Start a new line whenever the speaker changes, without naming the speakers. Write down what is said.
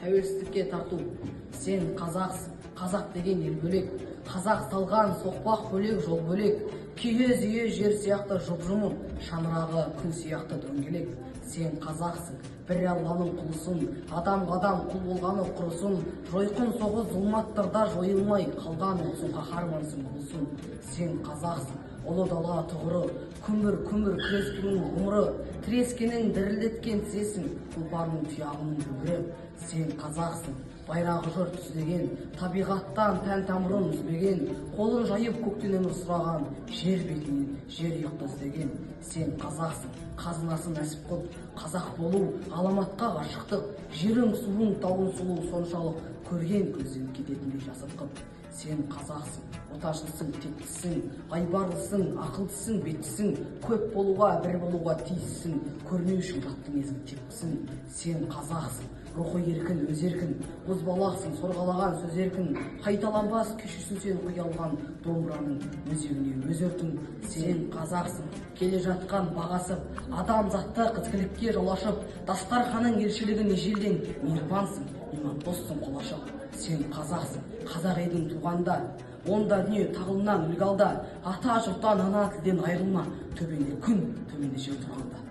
Тәуелсіздікке тарту. Сен қазақсың, қазақ деген ел бөлек, қазақ салған соқпақ бөлек, жол бөлек. Киіз үйі жер сияқты жұп-жұмыр, шаңырағы күн сияқты дөңгелек. Сен қазақсың, бір Алланың құлысың, адамға адам құл болғаны құрысын. Жойқын соғыс зұлматтарда жойылмай қалған ұлтсың, қаһармансың, ұлысың. Сен қазақсың, ұлы дала тұғыры, күмбір күмбір күрескеннің ғұмыры, тірескенің дірілдеткен тізесің, тұлпардың тұяғының дүбірі. Сен қазақсың, байрағы жұрт түзеген, табиғаттан тән тамырын үзбеген, қолын жайып көктен өмір сұраған, жер бетінен жер ұйықты іздеген. Сен қазақсың, қазынасы нәсіп қып, қазақ болу ғаламатқа ғашықтық. Жерің, суың, тауың сұлу соншалық, көрген көзден кететіндей жасытқып. Сен қазақсың, отаршылсың, тектісің, айбарлысың, ақылдысың, беттісің, көп болуға, бір болуға тиіссің, көрмеу үшін жаттың езгі тектісің. Сен қазақсың, рухы еркін, өз еркін, бозбалақсың, сорғалаған сөз еркін, қайталанбас күйшісің сен, ұялған домбыраның өзегіне өз өртің. Сен қазақсың, келе жатқан бағасып, адамзаттық ізгілікке жол ашып, дастарханың елшілігін ежелден, мейірбансың, меймандоссың қол ашып. Сен қазақсың, қазақ едің туғанда, онда дүние тағылымнан үлгі ал да, ата жұрттан, ана тілден айырылма, төбеңде күн, төменде жер тұрғанда.